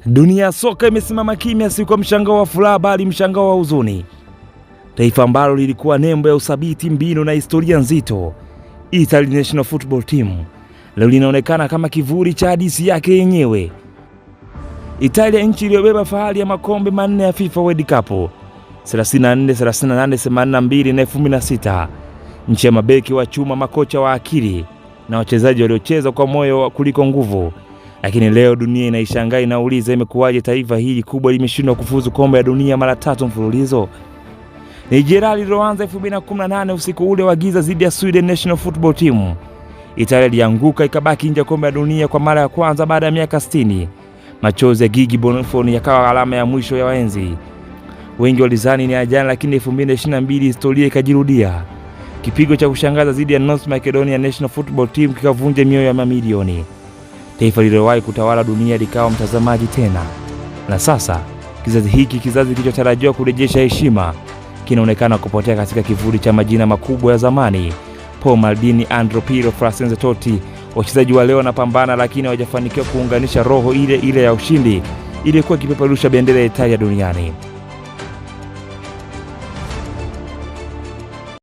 Dunia ya soka imesimama kimya, si kwa mshangao wa furaha, bali mshangao wa huzuni. Taifa ambalo lilikuwa nembo ya uthabiti, mbinu na historia nzito, Italy National Football Team, leo linaonekana kama kivuli cha hadithi yake yenyewe. Italia, nchi iliyobeba fahari ya makombe manne ya FIFA World Cup 34, 38, 82 na 2006, nchi ya mabeki wa chuma, makocha wa akili na wachezaji waliocheza kwa moyo kuliko nguvu. Lakini leo dunia inaishangaa, inauliza, imekuwaje taifa hili kubwa limeshindwa kufuzu kombe ya dunia mara tatu mfululizo? Ni jeraha lililoanza 2018 usiku ule wa giza dhidi ya Sweden National Football Team. Italia ilianguka, ikabaki nje ya kombe la dunia kwa mara ya kwanza baada ya miaka 60. Machozi ya Gigi Buffon yakawa alama ya mwisho ya waenzi. Wengi walizani ni ajali, lakini 2022 historia ikajirudia. Kipigo cha kushangaza dhidi ya North Macedonia National Football Team kikavunja mioyo ya mamilioni. Taifa lililowahi kutawala dunia likawa mtazamaji tena, na sasa kizazi hiki, kizazi kilichotarajiwa kurejesha heshima, kinaonekana kupotea katika kivuli cha majina makubwa ya zamani: Paul Maldini, Andrea Pirlo, Francesco Totti. Wachezaji wa leo wanapambana, lakini hawajafanikiwa kuunganisha roho ile ile ya ushindi iliyokuwa ikipeperusha bendera ya Italia duniani.